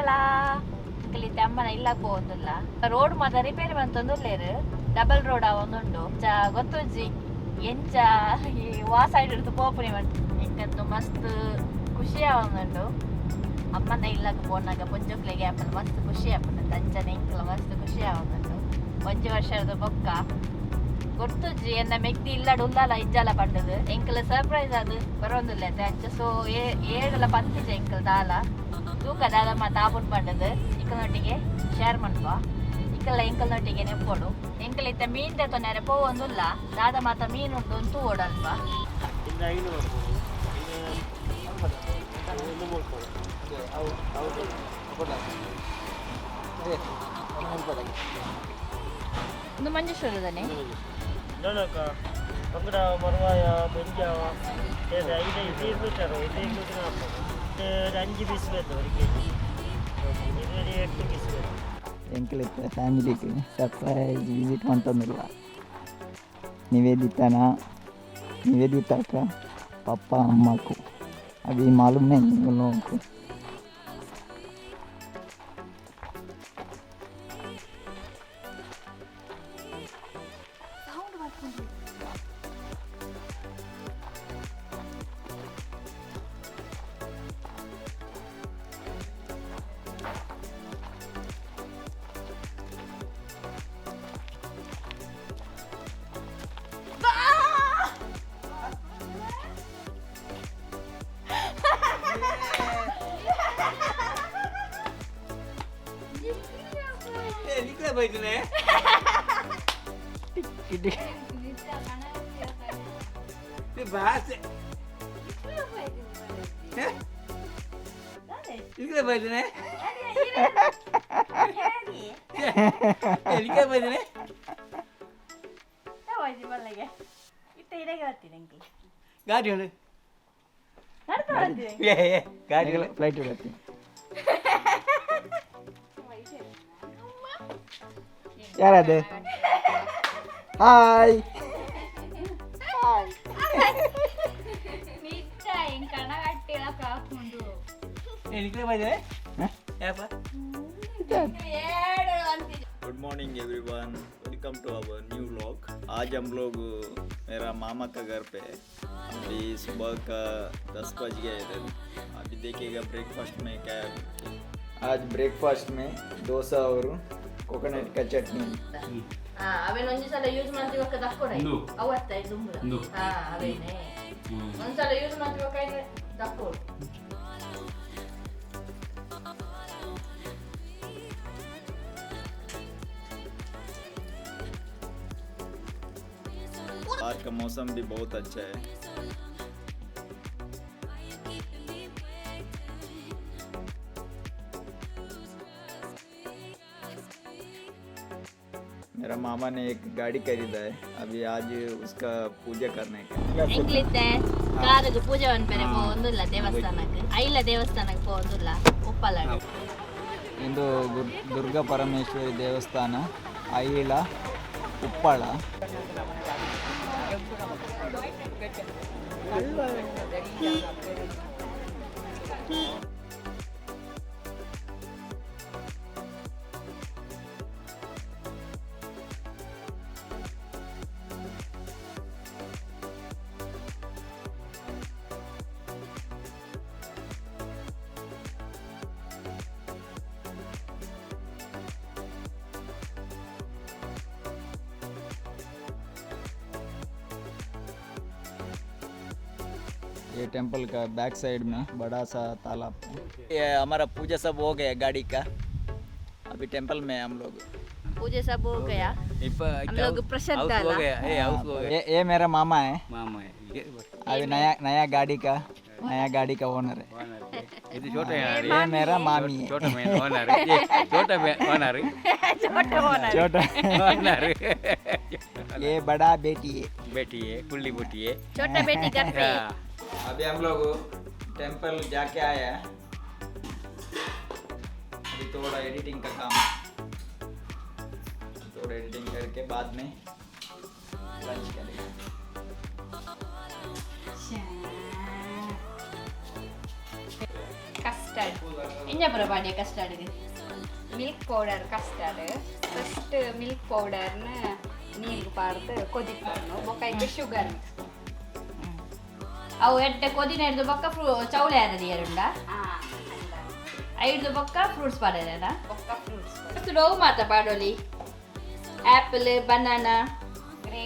ಉಪ್ಪಳ ಎಂಕಲಿತ್ತೆ ಅಮ್ಮನ ಇಲ್ಲ ಪೋವೊಂದುಲ್ಲ ರೋಡ್ ಮಾತ ರಿಪೇರಿ ಮಂತೊಂದುಲ್ಲೆರ್ ಡಬಲ್ ರೋಡ್ ಆವೊಂದುಂಡು ಚ ಗೊತ್ತುಜ್ಜಿ ಎಂಚ ಈ ವಾ ಸೈಡ್ ಇಡ್ದು ಪೋಪುನಿ ಎಂಕಂತು ಮಸ್ತ್ ಖುಷಿ ಆವೊಂದುಂಡು. ಅಮ್ಮನ ಇಲ್ಲಗ್ ಪೋನಾಗ ಪೊಂಜೋಕ್ಲೆಗ್ ಆಪುಂಡು ಮಸ್ತ್ ಖುಷಿ ಆಪುಂಡು. ಅಂಚನೆ ಎಂಕಲ ಮಸ್ತ್ ಖುಷಿ ಆವೊಂದುಂಡು. ಒಂಜಿ ವರ್ಷದ ಬೊಕ್ಕ ಗೊತ್ತುಜ್ಜಿ ಎನ್ನ ಮೆಗ್ದಿ ಇಲ್ಲಡ್ ಉಲ್ಲಲ ಇಜ್ಜಲ ಪಂಡದು ಎಂಕಲ ಸರ್ಪ್ರೈಸ್ ಅದು ಬರೋಂದುಲ್ಲ ಅಂಚ. ಸೊ ಏಳಲ ಪಂತಿಜ ಎಂಕಲ್ ದಾಲ ತೂಕ ದಾದ ಮಾತ ಆಪುಂಡು ಪಂಡದು ಇಕ್ಕನೊಟ್ಟಿಗೆ ಶೇರ್ ಮನ್ಪ ಇಕ್ಕಲ್ಲ ಎಂಕಲ್ನೊಟ್ಟಿಗೆ ನೆಪ್ಪೋಡು. ಎಂಕಲ್ ಇತ್ತ ಮೀನ್ ತೇತೊನೆರೆ ಪೋವೊಂದುಲ್ಲ ದಾದ ಮಾತ ಮೀನ್ ಉಂಡು ಅಂತ ಓಡಲ್ಪ. ಒಂದು ಮಂಜೇಶ್ವರದನೆ ನನಕ ಬಂಗಡ ಮರವಾಯ ಬೆಂಜಾವ ಐದು ಇದು 200, ಇದು 240, ഒരു 5 പീസ് വരുന്നു ഒരു കെ ജി. ഇതൊരു 8 പീസ് വരും. ಎಂಕಲಿತ್ತೆ ಫ್ಯಾಮಿಲಿಗೆ ಸರ್ಪ್ರೈಸ್ ವಿಸಿಟ್ ಮಂತೊಂದುಲ್ಲ निवेदिता ना निवेदिता का पापा अम्मा को अभी मालूम नहीं उन लोगों को। ಫ್ಲೈಟ್ ಇಡತ್ತೆ. ಯಾರದು? Hi. Good morning everyone, welcome to our new vlog. आज हम लोग मेरा मामा का घर पे है। अभी सुबह का 10 बज गया इधर। अभी देखिएगा ब्रेकफास्ट में क्या है। आज ब्रेकफास्ट में डोसा और कोकोनट का चटनी. ಅವೇನು ಒಂಜಿ ಸಲ ಯೂಸ್ ಮಾಡ್ತೀವಿ ದಕ್ಕೊಡ ಅವತ್ತ ದುಂಬುದ. ಹಾ ಅವೇನೆ ಒಂದ್ಸಲ ಯೂಸ್ ಮಾಡ್ತೀವಿ ದಕ್ಕೊಡು. बाहर का मौसम भी बहुत अच्छा है। मेरा मामा ने एक गाड़ी खरीदा है, अभी आज उसका पूजा करने का. ಎಂಕ್ಲಿತ್ತೆ ಕಾರಿಗೆ ಪೂಜೆ ಮನ್ಪೆರೆ ಪೋವೊಂದುಲ್ಲ ದೇವಸ್ಥಾನಕ್ಕೆ, ಐಲ ದೇವಸ್ಥಾನಕ್ಕೆ ಪೋವೊಂದುಲ್ಲ ಉಪ್ಪಲ. ಇಂದು ದುರ್ಗಾ ಪರಮೇಶ್ವರಿ ದೇವಸ್ಥಾನ ಐಲ ಉಪ್ಪಳ. ये टेंपल का बैक साइड में बड़ा सा तालाब है। ये हमारा पूजा सब हो गया गाड़ी का, अभी टेंपल में है हम लोग. पूजा सब हो गया, हम लोग प्रसाद डाला. ये मेरा मामा है. मामा है. अभी नया नया गाड़ी का नया गाड़ी का ओनर है. ಇದು छोटा. ये मेरा मामी है. छोटा मैन ओनर, ये छोटा ओनर. छोटा. ओनर. ये बड़ा बेटी है. बेटी है, कुल्ली बेटी है. छोटा बेटी घर पे. अभी हम लोग टेंपल जाके आए हैं। अभी थोड़ा एडिटिंग का काम, थोड़ा एडिटिंग करके बाद में लंच करेंगे. ಕಸ್ಟರ್ಡ್. ಎಂಜ ಪೂರ ಪಾಡ್ಯ ಕಸ್ಟರ್ಡ್ಗೆ? Milk powder custard. First milk ಪೌಡರ್ನ ನೀರು ಪಾರ್ದು ಕೊದಿಪ್ಪನ್ನು ಬೊಕ್ಕ ಶುಗರ್ ಮಿಕ್ಸ್. ಅವು ಎಡ್ಡೆ ಕೊದಿನ ಹಿಡ್ದು ಬೊಕ್ಕ ಚೌಳೆ ಆದದಿ ಎರಡುಂಡ? ಐದು ಬೊಕ್ಕ ಫ್ರೂಟ್ಸ್ ಪಾಡೇನ? ಬೊಕ್ಕ ಫ್ರೂಟ್ಸ್. ಡೋವು ಮಾತ ಪಾಡೋಲಿ? ಆಪಲ್, ಬನಾನಾ,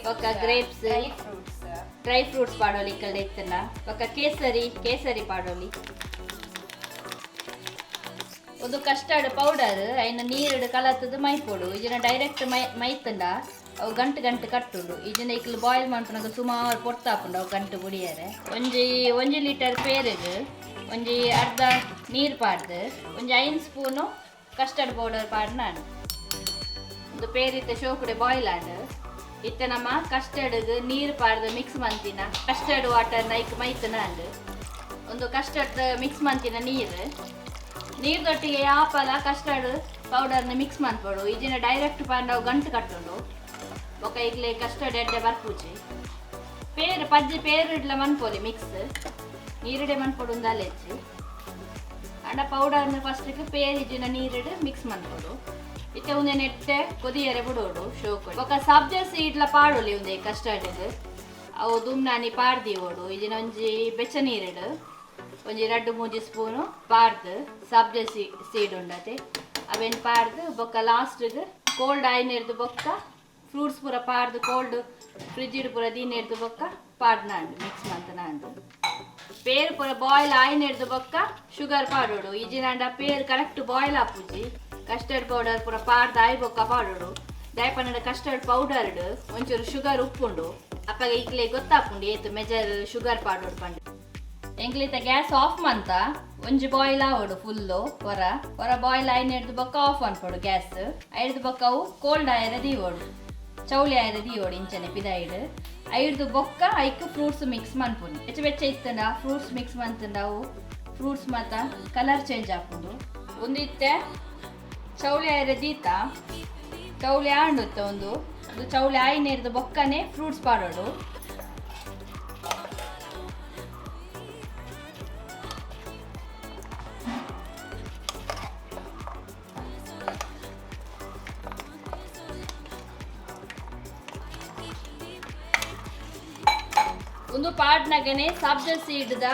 ಬೊಕ್ಕ grapes. Dry fruits. Dry fruits ಪಾಡೋಲಿ ಕಲ್ಲೆ ಇತ್ತಲ್ಲ. ಬೊಕ್ಕ ಕೇಸರಿ, ಕೇಸರಿ ಪಾಡೋಲಿ. ಒಂದು ಕಸ್ಟರ್ಡ್ ಪೌಡರ್ ಐನ ನೀರುಡು ಕಲತ್ತದು ಮೈಪೊಡು. ಇದನ್ನ ಡೈರೆಕ್ಟ್ ಮೈ ಮೈತಂಡ ಅವು ಗಂಟು ಗಂಟು ಕಟ್ಟುಂಡು. ಇದನ್ನ ಇಕ್ಲು ಬಾಯ್ಲ್ ಮಾಡ್ಪುನಗ ಸುಮಾರು ಪೊರ್ತಾಪುಂಡು ಅವು ಗಂಟು ಬುಡಿಯರೆ. ಒಂಜಿ ಒಂಜಿ ಲೀಟರ್ ಪೇರುಗು ಒಂಜಿ ಅರ್ಧ ನೀರು ಪಾಡ್ದು ಒಂಜಿ 5 ಸ್ಪೂನು ಕಸ್ಟರ್ಡ್ ಪೌಡರ್ ಪಾಡ್. ನಾನು ಒಂದು ಪೇರಿತ್ತ ಶೋಕುಡೆ ಬಾಯ್ಲ್ ಆಂಡ್. ಇತ್ತೆ ನಮ್ಮ ಕಸ್ಟರ್ಡ್ಗೆ ನೀರು ಪಾಡ್ದು ಮಿಕ್ಸ್ ಮಂತಿನ ಕಸ್ಟರ್ಡ್ ವಾಟರ್ ನೈಕ್ ಮೈತನ ಅಂಡ್. ಒಂದು ಕಸ್ಟರ್ಡ್ ಮಿಕ್ಸ್ ಮಂತಿನ ನೀರು, ನೀರ್ದೊಟ್ಟಿಗೆ ಯಾಪಲ ಕಸ್ಟರ್ಡ್ ಪೌಡರ್ನ ಮಿಕ್ಸ್ ಮನ್ಪೊಡು. ಇಜಿನ ಡೈರೆಕ್ಟ್ ಪಾಂಡವು ಗಂಟು ಕಟ್ಟುಂಡು. ಬೊಕ ಇಗ್ಲೆ ಕಸ್ಟರ್ಡ್ ಎಡ್ಡೆ ಬರ್ಪೂಜಿ. ಪೇರು ಪಜ್ಜಿ ಪೇರು ಇಡ್ಲ ಮನ್ಪೊಲಿ ಮಿಕ್ಸ್. ನೀರುಡೆ ಮನ್ಪೊಡು ಉಂದಾಲೆಜ್ಜಿ. ಅಂಡ ಪೌಡರ್ನ ಫಸ್ಟಿಗೆ ಪೇರು ಇಜ್ಜಿನ ನೀರಿಡು ಮಿಕ್ಸ್ ಮನ್ಪೊಡು. ಇತ್ತೆ ಒಂದೇ ನೆಟ್ಟೆ ಕೊದಿಯರೆ ಬಿಡೋಡು ಶೋಕು. ಬೊಕ ಸಬ್ಜಾ ಸೀಡ್ಲ ಪಾಡೊಲಿ ಒಂದೇ ಕಸ್ಟರ್ಡ್ಗೆ. ಅವು ದುಮ್ನಾನಿ ಪಾಡ್ದಿ ಓಡು. ಇಜಿನ ಒಂಜಿ ಬೆಚ್ಚ ನೀರಿಡು ಒಂಜಿ ರಡ್ಡು ಮೂಜಿ ಸ್ಪೂನು ಪಾಡ್ದು ಸಬ್ಜಾ ಸೀಡ್ ಉಂಡತೆ ಅವೇನು ಪಾಡ್ದು ಬೊಕ್ಕ ಲಾಸ್ಟ್ಗೆ ಕೋಲ್ಡ್ ಆಯ್ನೆರ್ದು ಬೊಕ್ಕ ಫ್ರೂಟ್ಸ್ ಪೂರ ಪಾಡ್ದು ಕೋಲ್ಡ್ ಫ್ರಿಜ್ಜಿಡ್ ಪೂರ ದೀನೆರ್ದು ಬೊಕ್ಕ ಪಾಡ್ನಾಂಡು ಮಿಕ್ಸ್ ಮಂತನಾಂಡು. ಪೇರು ಪೂರ ಬಾಯ್ಲ್ ಆಯ್ನೆರ್ದು ಬೊಕ್ಕ ಶುಗರ್ ಪಾಡೋಡು. ಇಜಿನಾಂಡ ಪೇರು ಕರೆಕ್ಟ್ ಬಾಯ್ಲ್ ಆಪುಜಿ. ಕಸ್ಟರ್ಡ್ ಪೌಡರ್ ಪೂರ ಪಾಡ್ದು ಆಯ್ ಬೊಕ್ಕ ಪಾಡೋಡು. ದಾಯಪನ್ನಡ ಕಸ್ಟರ್ಡ್ ಪೌಡರ್ಡ್ ಒಂಚೂರು ಶುಗರ್ ಉಪ್ಪುಂಡು. ಅಪ್ಪಗ ಈಗ್ಲೇ ಗೊತ್ತಾಪುಂಡು ಏತು measure sugar ಪಾಡೋಡು Pandu. ಎಂಕ್ಲಿತ gas off ಮಂತ ಒಂಜಿ ಬಾಯ್ಲ್ ಆವಡು ಫುಲ್ಲು. ಹೊರ ಹೊರ ಬಾಯ್ಲ್ ಆಯ್ನ ಹಿಡ್ದು ಬೊಕ್ಕ ಆಫ್ ಅನ್ಪೊಡು ಗ್ಯಾಸ್. ಐಡ್ದು ಬೊಕ್ಕ ಅವು ಕೋಲ್ಡ್ ಆಯರ ದೀವೋಡು, ಚೌಳಿ ಆಯರ ದೀವೋಡು ಇಂಚನೆ ಪಿದಾಯಿಡ್. ಐಡ್ದು ಬೊಕ್ಕ ಐಕ್ ಫ್ರೂಟ್ಸ್ ಮಿಕ್ಸ್ ಮನ್ಪುನಿ. ಬೆಚ್ಚ ಬೆಚ್ಚ ಇತ್ತಂಡ ಫ್ರೂಟ್ಸ್ ಮಿಕ್ಸ್ ಮಂತಂಡ ಅವು ಫ್ರೂಟ್ಸ್ ಮಾತ ಕಲರ್ ಚೇಂಜ್ ಆಪುಂಡು. ಒಂದಿತ್ತೆ ಚೌಳಿ ಆಯರ ದೀತ ಚೌಳಿ ಆಂಡುತ್ತೆ. ಒಂದು ಅದು ಚೌಳಿ ಆಯ್ನ ಹಿಡ್ದು ಬೊಕ್ಕನೆ ಫ್ರೂಟ್ಸ್ ಪಾಡೋಡು. ಒಂದು ಪಾಡ್ನಗನೆ ಸಬ್ಜಾ ಸೀಡ್ದ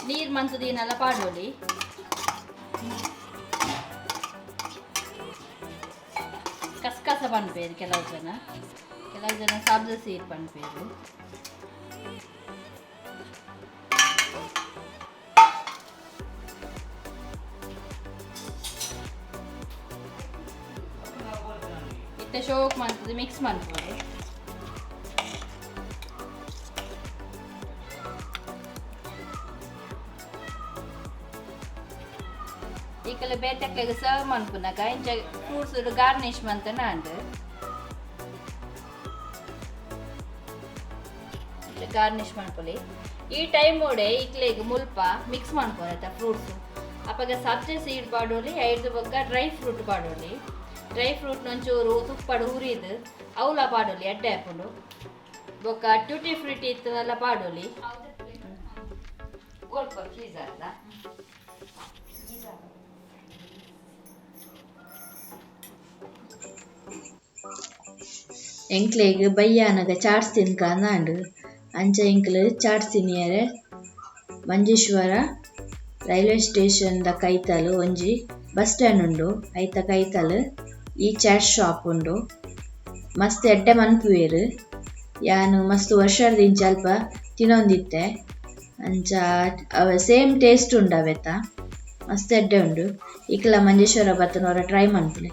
ನೀರು ಮಂತದೀನೆಲ್ಲ ಪಾಡೋಲಿ. ಕಸಕಸ ಪನ್ಪೇರು ಕೆಲವು ಜನ, ಕೆಲವು ಜನ ಸಬ್ಜಾ ಸೀಡ್ ಪನ್ಪೇರು. ಇತ್ತೆ ಶೋಕ್ ಮಂತದ ಮಿಕ್ಸ್ ಮನ್ಪೊಡು. ಈಕಲೆ ಬೇತೆಕ್ಲೆಗ್ ಸರ್ವ್ ಮನ್ಪುನಗ ಇಂಚ ಫ್ರೂಟ್ಸ್ ಗಾರ್ನಿಷ್ ಮಂತನ ಅಂಡ್ ಗಾರ್ನಿಷ್ ಮನ್ಪೊಲಿ. ಈ ಟೈಮ್ ಓಡೆ ಇಕ್ಲೆಗ್ ಮುಲ್ಪ ಮಿಕ್ಸ್ ಮನ್ಪೊಲಿ ಫ್ರೂಟ್ಸ್. ಅಪಗ ಸಬ್ಜಾ ಸೀಡ್ ಪಾಡೊಲಿ, ಐಡ್ದು ಬೊಕ್ಕ ಡ್ರೈ ಫ್ರೂಟ್ ಪಾಡೊಲಿ. ಡ್ರೈ ಫ್ರೂಟ್ ಒಂಚೂರು ತುಪ್ಪಡು ಹುರಿದು ಅವಲ ಪಾಡೊಲಿ, ಎಡ್ಡೆ ಆಪುಂಡು. ಬೊಕ್ಕ ಟ್ಯೂಟಿ ಫ್ರೂಟಿ ಇತ್ತದೆಲ್ಲ ಪಾಡೊಲಿ. ಎಂಕ್ಲೆಗ್ ಬಯ್ಯಾನಗ ಚಾಟ್ಸ್ ತಿನ್ಕಂದಾಂಡ್. ಅಂಚ ಎಂಕ್ಲು ಚಾಟ್ಸ್ ತಿನಿಯರೆ ಮಂಜೇಶ್ವರ ರೈಲ್ವೆ ಸ್ಟೇಷನ್ ದ ಕೈತಲ್ ಒಂಜಿ ಬಸ್ ಸ್ಟ್ಯಾಂಡ್ ಉಂಡು. ಐತ ಕೈತಲ್ ಈ ಚಾಟ್ ಶಾಪ್ ಉಂಡು. ಮಸ್ತ್ ಎಡ್ಡೆ ಮನ್ಪುವೆರ್. ಯಾನ್ ಮಸ್ತ್ ವರ್ಷದಿಂಚ ಅಲ್ಪ ತಿನೊಂದಿತ್ತೆ. ಅಂಚ ಅವ ಸೇಮ್ ಟೇಸ್ಟ್ ಉಂಡು ಅವೆತ. ಮಸ್ತ್ ಎಡ್ಡೆ ಉಂಡು. ಇಕ್ಲ ಮಂಜೇಶ್ವರ ಬತ್ತನವರ ಟ್ರೈ ಮನ್ಪುಲೆ.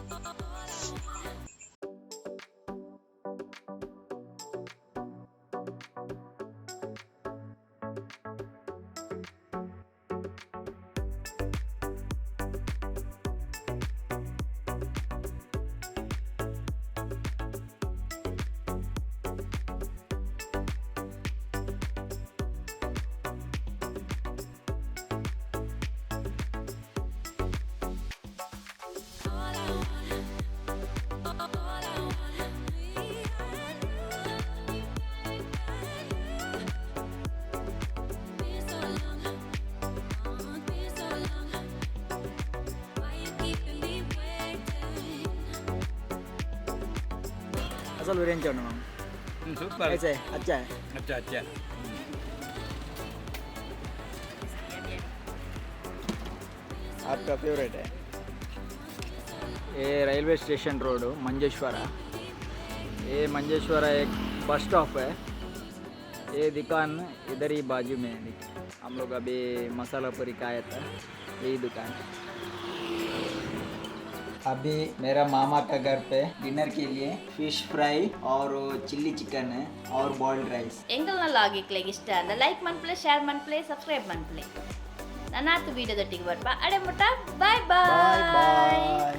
मसाला पूरी ಎಂಚ ಉಂಡು ಮಾಮ? ಸೂಪರ್. कैसे है? अच्छा है? अच्छा अच्छा. आपका फेवरेट है ये। रेलवे स्टेशन रोड मंजेश्वर, ये मंजेश्वर एक बस स्टॉप है। ये दुकान इधर ही बाजू में है। हम लोग अभी मसाला पूरी खाया था, यही दुकान। अभी मेरा मामा का घर पे डिनर के लिए फिश फ्राई और चिल्ली चिकन है और बॉइल्ड राइस। ಎಂಕಲ್ನ ಲಾಗ್ ಇಕ್ಲೆಗ್ ಇಷ್ಟ ಅಂದ ಲೈಕ್ ಮನ್ಪ್ಲೆ, ಶೇರ್ ಮನ್ಪ್ಲೆ, ಸಬ್ಸ್ಕ್ರೈಬ್ ಮನ್ಪ್ಲೆ. ನನಾತ್ ವೀಡಿಯೋದೊಟ್ಟಿಗೆ ಬರ್ಪ. ಅಡೆ ಮುಟ್ಟ ಬಾಯ್ ಬಾಯ್. बाय.